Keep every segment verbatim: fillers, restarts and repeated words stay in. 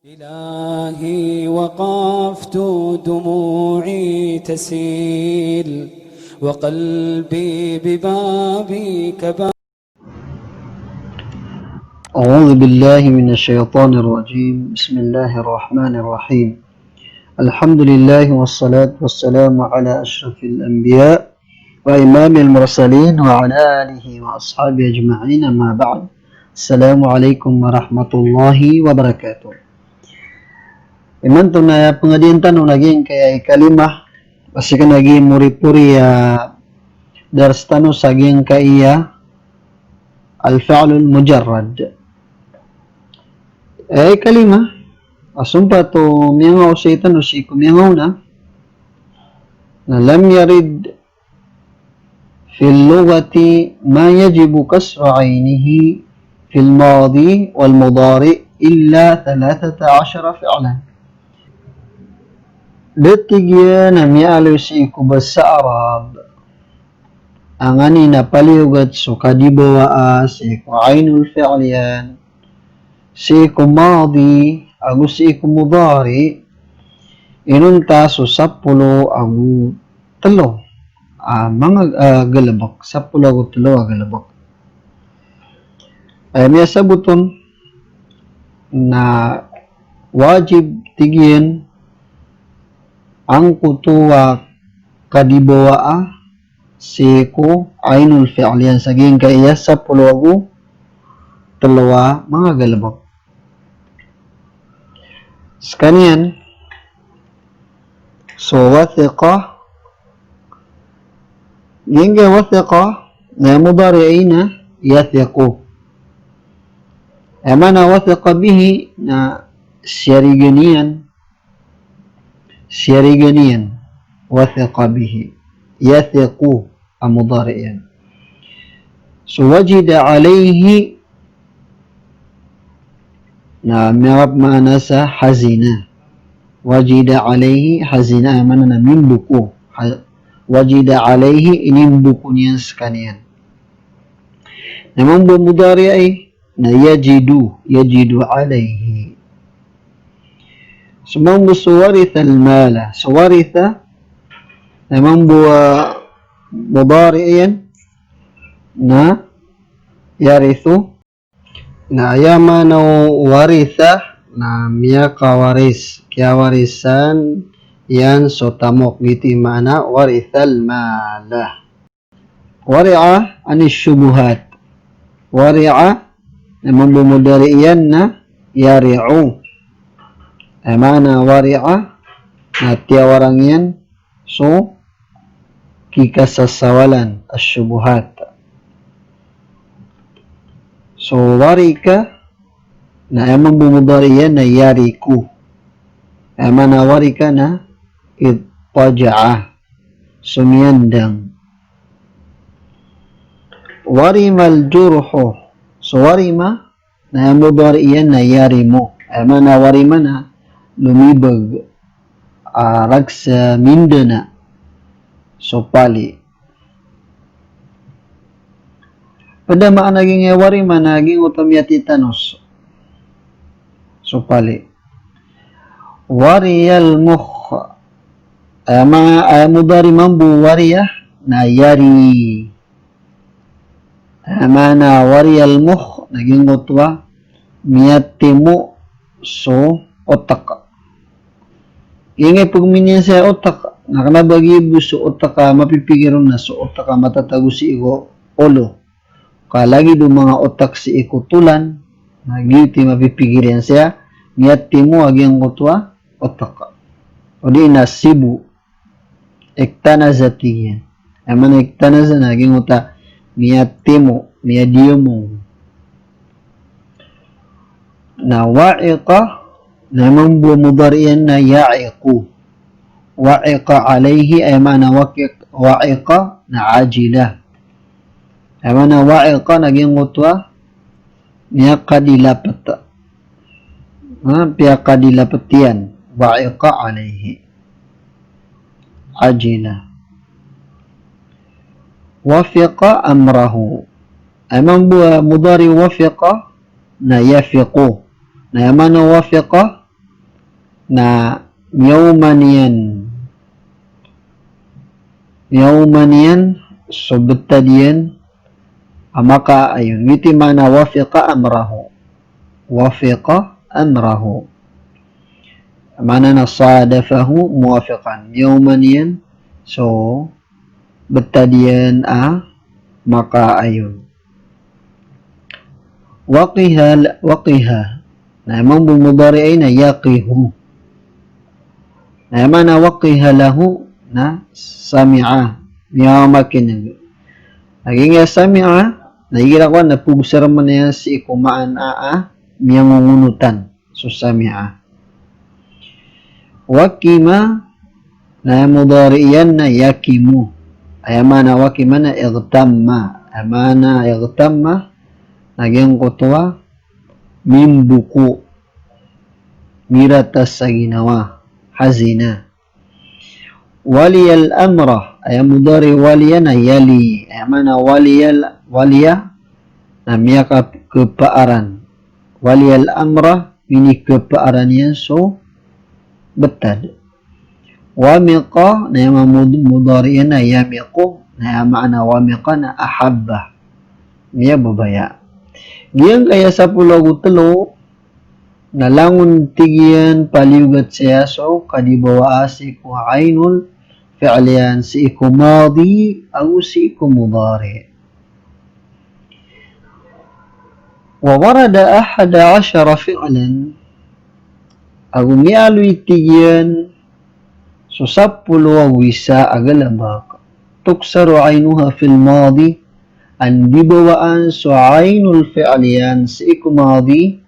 إلهي وقفت دموعي تسيل وقلبي ببابك با- أعوذ بالله من الشيطان الرجيم. بسم الله الرحمن الرحيم. الحمد لله والصلاة والسلام على أشرف الأنبياء وإمام المرسلين وعلى آله وأصحابه أجمعين، أما بعد. السلام عليكم ورحمة الله وبركاته. Imanto na aya pangadian tano na giyangkaya ikalima, basi ka na giyangkaya moripori a dars tano sa giyangkaya al-fi'lul mujarrad. Aya ikalima, a sompat o miyangaosay tano sii ko miyangaona, na lam yarid في اللغة ما يجب كسر عينه في الماضي والمضارع إلا ثلاثة عشر فعلا. Da tig iyan a miyaaloy sii ko basa Arab a nganin a paliyogat so kadibawaa sii ko ainul fi'l iyan, sii ko madi, ago sii ko mudari, inonta so sapolo ago telo a manga, ah, galebek, sapolo ago telo a galebek. Aya miyasabot on na wajib, tig iyan, angkoto a kadibawaa sii ko ainul fi'l iyan sa giyangkaya sapolo ago telo a manga galebek. Sekaniyan, so wathiqa, giyangkaya wathiqa, na mudari iyan na yathiqu. Aya maana wathiqa bihi na siyarigan iyan, siyarigan iyan, wathiqa bihi. Yathiqu a mudari iyan. So wajida alayhi na miyakapmaana sa hazina. Wajida alayhi hazina, aya maana na mimboko. Ha-, wajida alayhi, inimboko niyan sekaniyan. Na mambo mudari iyan na yajidu, yajidu alayhi. So mambo so waritha al-mala. So waritha, na mambo, ah, mudari iyan na yarithu. Na aya maana o waritha na miyakawaris, kiyawarisan iyan so tamok, giyoto i maana waritha al-mala. Wari'a ani shubuhat. Wari'a, na mambo mudari iyan na yari'u. Aya maana wari'a na tiyawarang iyan so kikasasawalan, ash-shubuhat. So warika, na aya mambo mudari iyan na yariku. Aya maana warika na ittaja'a. So miyandang. Warimal jurhu. So warima, na aya mudari iyan na yarimu. Aya maana warima na lomibeg, ah, rakhs a mindana so pali. Pd a maana giyangkai a warima na giyangkoto a miyatitanos so pali. Wariyal mukh. Aya ma-, aya mudari mambo wariya na yari. Aya maana wariyal mukh na giyangkoto a miyatimo so otak. Giyangkai a pagminiyan sa otak, na kna ba giya bo so otak a mapipikir on na so otak a matatago sii ko olo. Ka lagid o manga otak sii ko tolan, na giyoto i mapipikir iyan sa miyatimo a giyangkoto a otak. O di na sibo. Iktanaza, tig iyan. Aya maana iktanaza na giyangkoto a miyatimo, miyadiyamong. Na wa'iqa, na aya mambo a mudari iyan na ya'iqu. Wa'iqa alayhi, aya maana waqiq-, wa'iqa na ajila. Aya maana wa'iqa na giyangkoto a miyakadilapet. Ha, piyakadilapet iyan. Wa'iqa alayhi. Ajila. Wafiqa amrahu. Aya mambo a mudari wafiqa na yafiqu. Na aya maana wafiqa Na miyawman iyan. Miyawman iyan so btad iyan a makaayon. Giyoto i maana wafiqa amrahu. Wafiqa amrahu. Maana na sadafahu muwafiqan. Miyawman iyan so btad iyan a makaayon. Waqiha, waqiha. Na aya mambo mudari' iyan na yaqihu. Na aya maana waqiha lahu na sami'a. Miyamakin'g. Na giyangkaya sami'a, na igira kowan na pogsaram iyan sii ko maana a miyangongonotan. So sami'a. Wakima, na aya mudari' iyan na yakimu. Aya maana wakima na ightamma. Aya maana ightamma na giyangkoto a mimboko, mirata sa ginawa, hazina. Waliyal amra, aya mudari' waliya na yali. Aya maana waliyal, waliya na miyakapaaran. Waliyal amra, minikapaaran iyan so btad. Wamiqa, na aya mud-, mudari' iyan na yamiqu, na aya maana wamiqa na ahabba. Miyababaya. Giyangkaya sapolo ago tlo, na langon tig iyan paliyogat saya so kadibawaa sii ko ainul fi'l iyan sii ko madi ago sii ko mudari'. Wa warada ahada ashara fi'lan, ago miyaaloy tig iyan so sapolo ago isa a galbk. Tuksaru ainuha fil madi, a ndibawaan so ainul fi'l iyan sii ko madi,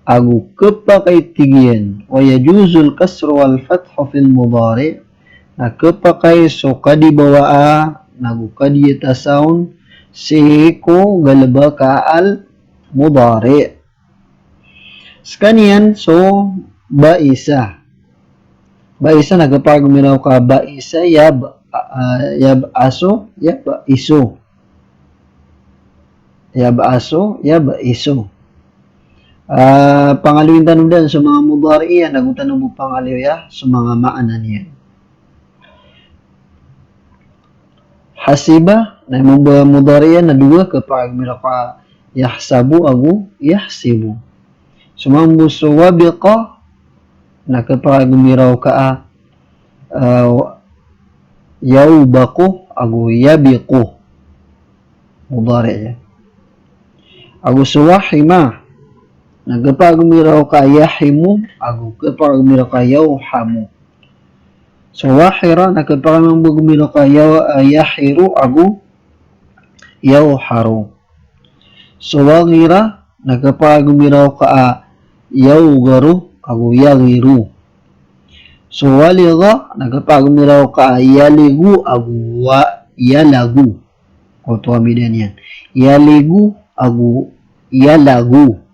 ago khapakay tig iyan, wa yajuzul kasru wal fathu fil mudari', na khapakay so kadibawaa, nago kadiyatasaon, sii ko galbk a al mudari'. Skaniyan so ba'isa. Ba'isa na khapakay gomiraw ka ba'isa yab-, ah, yab'asu, yab'isu. Yab'asu, yab'isu. Ah, pangaliyo tano dn so manga mudari' iyan, ago tano bo pangaliyo so manga maana niyan. Hasiba, na aya mambo mudari' iyan na dowa, khapakay gomiraw ka yahsabu ago yahsibu. So mambo so wabiqa, na khapakay gomiraw ka, ah, yawbaqu ago yabiqu. Mudari' iyan. Ago so wahima, na khapakay gomiraw ka yahimu ago khapakay gomiraw ka yawhamu. So wahira, na khapakay mambo gomiraw ka yaw-, ah, yahiru ago yawharu. So waghira, na khapakay gomiraw ka, ah, yawgharu ago yaghiru. So waligha, na khapakay gomiraw ka, ah, yaligu ago wa-, yalagu. Oto a bida niyan. Yaligu ago yalagu.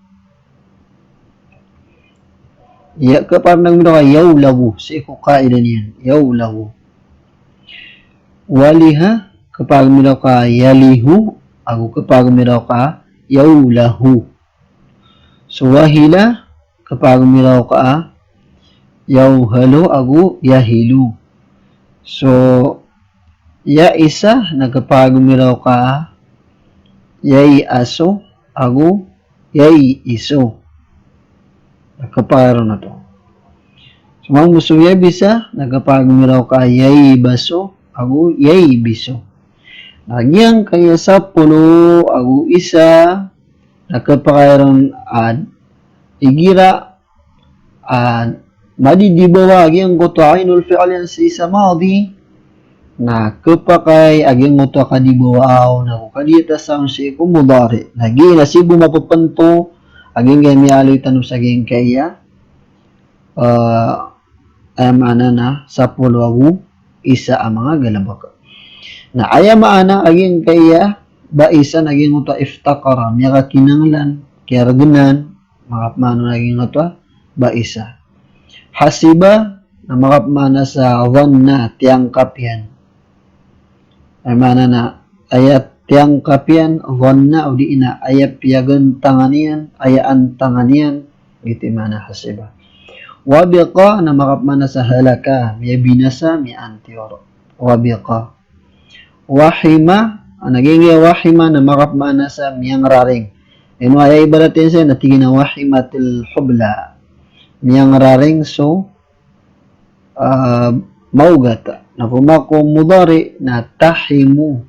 Ya, khapakay gomiraw ka yawlagu, sii ko qaida niyan, yawlagu. Waliha, khapakay gomiraw ka yalihu, ago khapakay gomiraw ka yawlahu. So wahila, khapakay gomiraw ka yawhalu, ago yahilu. So ya'isa, na khapakay gomiraw ka yai'asu, ago yai'isu. Na khapakay ron oto. So mambo so yabisa, na khapakay gomiraw ka yaibasu, ago yaibisu. Na giyangkaya sapolo ago isa, na khapakay ron a igira, ah, madidibawa giyangkoto a ainul fi'l iyan sii sa madi, na khapakay a giyangkoto a kadibawaa on ago kadiyatasaon sii ko mudari'. Na giya na sii bo mapepanto a giyangkaya miyaaloy tano sa giyangkaya, ah, aya maana na sapolo ago isa a manga galbk. Na aya maana a giyangkaya ba'isa na giyangkoto a iftaqara, miyakakinanglan, kiyargnan, makapmaana na giyangkoto a ba'isa. Hasiba, na makapmaana sa dhanna, tiyangkap iyan. Aya maana na aya tiyangkap iyan, dhanna, odi na aya piyagantangan iyan, aya antangan iyan, giyoto i maana hasiba. Wabiqa na makapmaana sa halaka, miyabinasa, miyaantiyor. Wabiqa. Wahima, na giyangkai a wahima na makapmaana sa miyangraring. Ino aya ibarat iyan saya na tig iyan a wahimatil hubla. Miyangraring so, ah, maogat. Na pman ko mudari na tahimu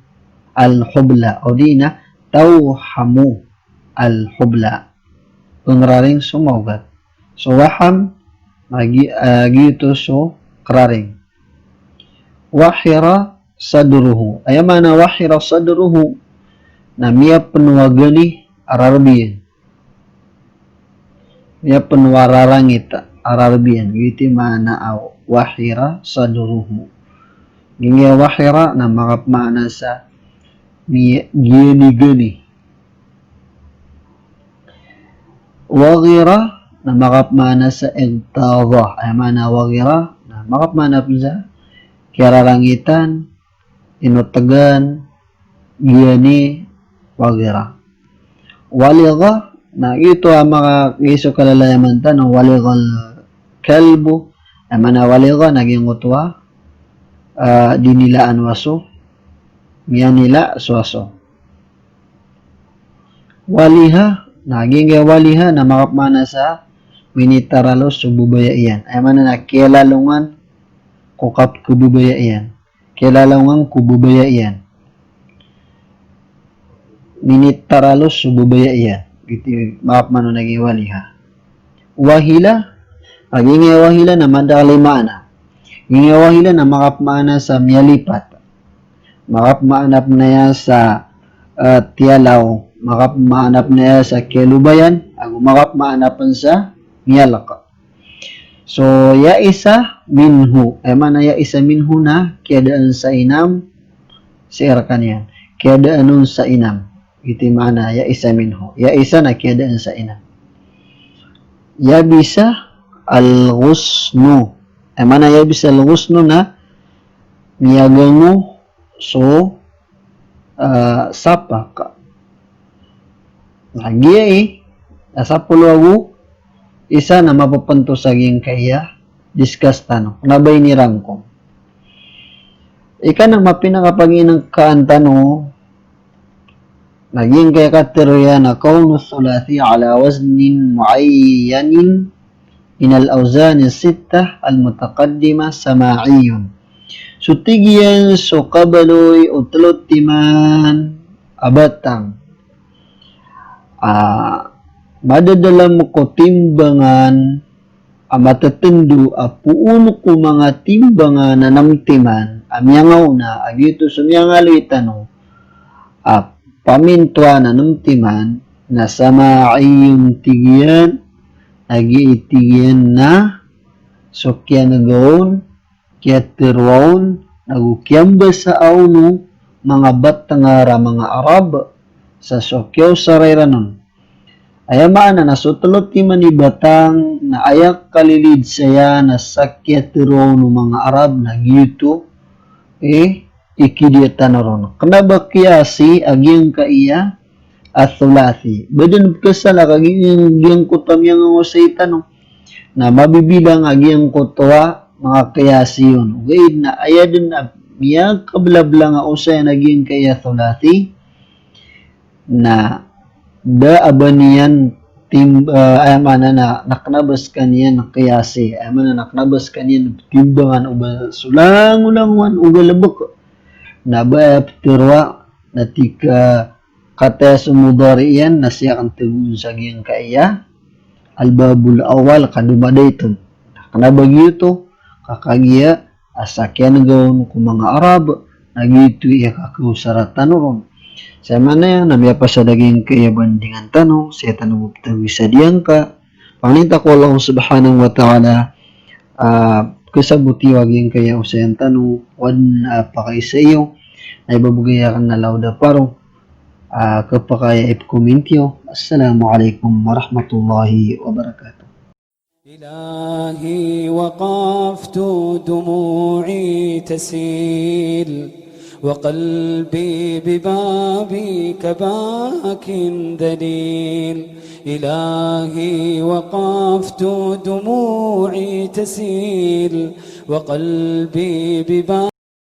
al hubla. O di na tawhamu al hubla. Pangraring so maogat. So waham, na gi-, ah, giyoto so kraring. Wahira sadruhu. Aya maana wahira sadruhu na miyapno a gani a rarb iyan. Miyapno a rarangit a rarb iyan. Giyoto i maana a wahira sadruhu. Giyangkai a wahira na makapmaana sa mi-, giyanigani. Waghira na makapmaana sa ightadha. Aya maana waghira na makapmaana pn sa kiyararangitan, inotegan, giyani, waghira. Waligha, na giyoto a makagiya so kalalayaman tano, walighal kalbu, aya maana waligha na giyangkoto a, ah, dinilaan o aso, miyanila so aso. Waliha, na giyangkai a waliha na makapmaana sa minitaralos so babaya iyan. Aya maana na kiyalalongan ko kap-, ko babaya iyan. Kiyalalongan ko babaya iyan. Minitaralos so babaya iyan. Giyoto i makapmaana o giyangkai a waliha. Wahila, a giyangkai a wahila na madakl i maana. Giyangkai a wahila na makapmaana sa miyalipat. Makapmaana pn aya sa, eh, tiyalaw. Makapmaana pn aya sa kiyalobayan. Ago makapmaana pn sa miyalk. So, yaisa minhu. Aya maana yaisa minhu na kiyadaan sa inam sii rkaniyan. Kiyadaan on sa inam. Giyoto i maana yaisa minhu. Yaisa na kiyadaan sa inam. Yabisa al-ghusnu. Aya maana yabisa al-ghusnu na miyagango so, ah, sapak. Na giya i, na sapolo ago isa na mapapnto sa giyangkai a discuss tano. Kna ba inirangkom. Ika na mapinakapaginngkaan tano, na giyangkai a katharo iyan a qawlu thulathi ala waznin muayyanin minal awzani sittah al-mutaqaddimah sama'iyun. So tig iyan so kabaloy o tlo timan a batang a madadalam ko timbangan a matatndo a poon ko manga timbangan a nem timan a miyangaona a giyoto so miyangaloy tano a pamintoan a nem timan na sama'iyun tig iyan, a giya tig iyan na so kiyanega on, kiyatharo on, ago kiyambasa on o manga batang a manga Arab sa so kiyaosara iran on. Aya maana na so tlo timan i batang na aya kalilid saya na sa kiyatharo on o manga Arab na giyoto, eh, i kidiya tano ron. Kna ba qiyasi a giyangkaya a thulathi. Ba dn pkasala ka giyang, giyangkoto a miyangaosay tano na mabibilang a giyangkoto a manga qiyasi on. Ogaid na aya dn a miyakablablang a osayan a giyangkaya a thulathi na da a ba niyan tim-, eh, aya maana na, na kna ba skaniyan qiyasi, aya maana na kna ba skaniyan timbangan o ba so langolangowan o galbk. Na ba aya ptharoa na tig a kataya so mudhari iyan na siya kn tagoon sa giyangkaya al-babul awwal ka domadait on. Na kna ba giyoto, ka kagiya a sa kiyanega on ko manga Arab, na giyoto i kakaosara tano ron. Sa maana iyan na miyapasad a giyangkaya bandingan tano, sii tano bo pthawi sa diyangka. Pangninta ko Allah subhanahu wa ta'ala, ah, kasaboti o giyangkaya osayan tano, o adn a pakaisa iyo, na ibabgay akn a lawd a paro, ah, kapakay a ipcomment iyo. Assalamu alaikum warahmatullahi wabarakatuh. إلهي وقفت دموعي تسيل وقلبي ببابك باك ذليل. إلهي وقفت دموعي تسيل وقلبي ببابك